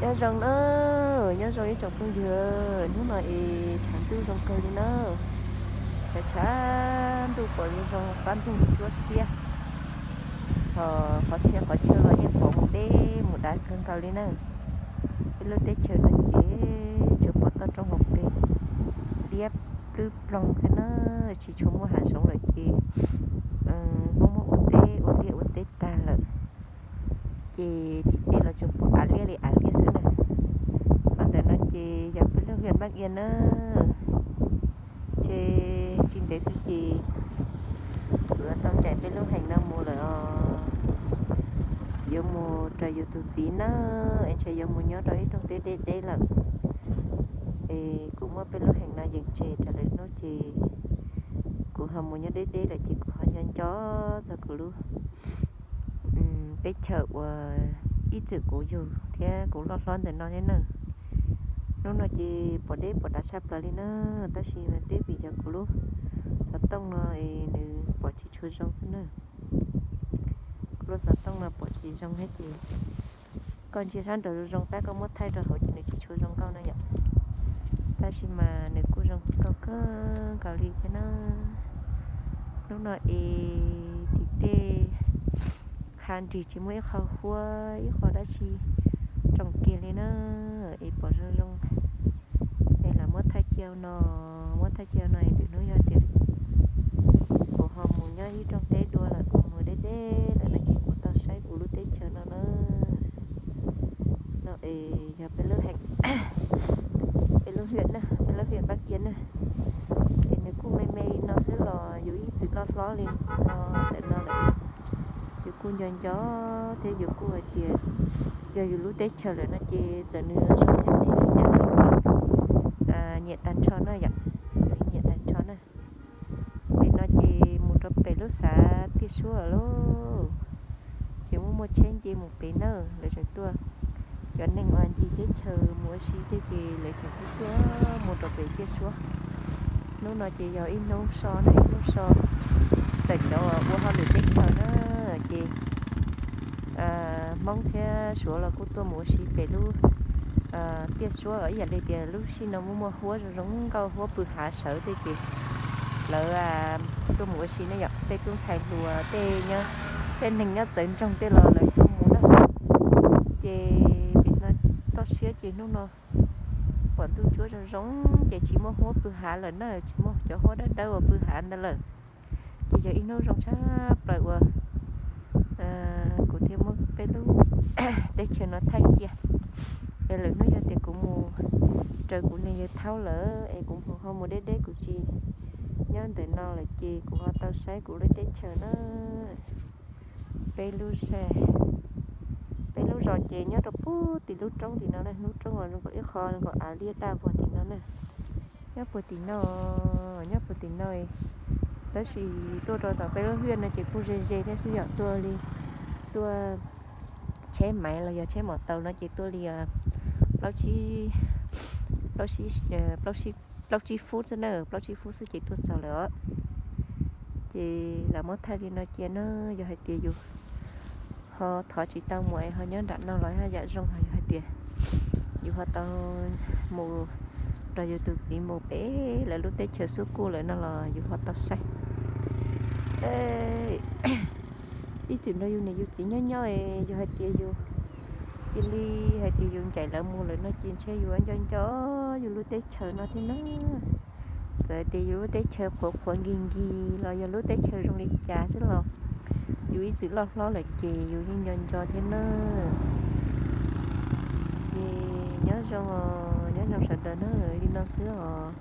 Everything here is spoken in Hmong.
Nyob zoo na, nyob zoo ib tsoom phooj ywg, hnub no es tshav ntuj zoo kawg li na. Tshav tshav ntuj pom zoo zoo, qab ntuj tsuab xiab, ho qhov txhia qhov chaw los yeej pom mus deb mus dav kawg nkaus li na. Peb lub teb chaws no ces tsuas pom toj roob hauv pes liab plwb ploog xwb na, tsis tshua muaj hav zoov lawm ces Hmoob muab ua teb ua liaj ua teb tag lawm. Ces tim tej los tsuas pom av liaj li av liaj xwb na. Qhov ntawm no ces yog peb lub hiam Npab Ia na. Ces tsis ntev twg ces kuv yuav tau ncaim peb lub heem no mus lawm os. Yuav mus raws yus tus txiv na, es ntshe yuav mus nyob rau ib rooj teb deb deb lawm. Es kuv muab peb lub heem no yees tseg raws lawm hnub ces kuv ho mus nyob deb deb lawm ces kuv ho nco nco txog kuv lub teb chaws uas ib txwm kuv yug thiab kuv loj hlob ntawm no thiab na. Hnub no ces pom deb pom dav tshaj plaws li na, tab sis mas twb vim yog kuv lub xov tooj no es nws pom tsis tshua zoo xwb na. Kuv lub xov tooj no pom tsis zoo thiab ces koj ntsia sab nraud zoo zoo tab koj muab thaij rau hauv ces nws tsis tshua zoo nkauj na yom. Tab sis mas nws kuj zoo nkauj kawg nkaus li thiab na. Hnub no es tim tej qha nrig tsis muaj ib qho huab ib qho dab tsi roos kiag li na, es pom zoo zoo. Es lam muab thaij cia no, muab thaij cia no es lwm hnub yog tias kuv ho mus nyob ib rooj teb dua lawm kuv mus deb deb lawm no ces kuv tau saib kuv lub teb chaws no na. No es yog peb lub heem, peb lub hiam na, peb lub hiam Npab Ia na. Es nws kuj me me li no xwb los yus ib txwm loj hlob li no ntawm no lawm. Yus kuj nco nco thiab yus kuj hais tias yog yus lub teb chaws lawm no ces txawm nws zoo thiab phem li cas los nyiam tag nrho na yom, nyiam tag nrho na. Pem no ces mus rau pem lub xav Tiaj Suab lauj, ces muaj muaj tsheb nce mus pem na, lawv tseem tuaj. Cov neeg uas ncig teb chaws mus ua si tej ces lawv tseem tuaj tuaj mus rau pem Tiaj Suab. Hnub no ces yog ib hnub so na, ib hnub so ntawm cov uas ua hauj lwm teb chaws na, ces Hmoob thiab Suav los kuj tuaj mus ua si pem lub Tiaj Suab os. Ib yam li tias lub sij no muaj muaj huab zoo zoo nkauj, huab pw hav sawv tej ces lawv tuaj mus ua si ne yom. Tej tub ntxhais hluas tej nyob, tej neeg nyob txawv ntsoog tej los lawv tuaj mus na. Ces pem no toj siab ces hnub no pom ntuj ntsuab zoo zoo ces tsis muaj huab pw hav lawm na, tsis muaj cov huab dawb dawb uas pw hav ntawd lawm. Ces yog ib hnub zoo tshaj plaws uas kuv thiaj muab peb lub teb chaws no thaij cia. Es lwm hnub yog tias kuv mus raws kuv niag yawg Thaub lawm es kuv ho mus deb deb kuv tsis nyob ntawm no lawm ces kuv ho tau saib kuv lub teb chaws na. Peb lub, peb lub zos ces nyob rau puag tim lub roob tim no na, lub roob uas zoo nkaus ib qho zoo nkaus av liab daj vog tim no na. Nyob puag tim no, nyob puag tim no, tab sis tuaj rau tom peb lub hiam no ces kuj ze ze thiab xwb yom, tuaj li, tuaj tsheb maiv los yog tsheb mos taus no ces tuaj li plaub tsib, plaub tsib, plaub tsib fub xwb na, plaub tsib fub xwb ces tuaj txog lawm os. Ces lam muab thaij li no cia na, yog hais tias yus ho thov tsis tau mus es ho nyob nram no los yam zoo, yog hais tias yus ho tau mus nrog yus tus txiv mus pem lawv lub teb chaws Xub Kuj lawm no los yus ho tau saib. Ib txwm nrog yus niam yus txiv nyob nyob es yog hais tias yus cia li hais tias yus ncaim lawv mus lawm no ces ntshe yus nco nco yus lub teb chaws no thiab na. Txawm hais tias yus lub teb chaws qhuav qhuav nkig nkig los yog lub teb chaws zoo li cas xwb los yus ib txwm loj hlob lawm ces yus yeej nco nco thiab na. Ces nyob zoo, nyob zoo sawv daws na, li no xwb os.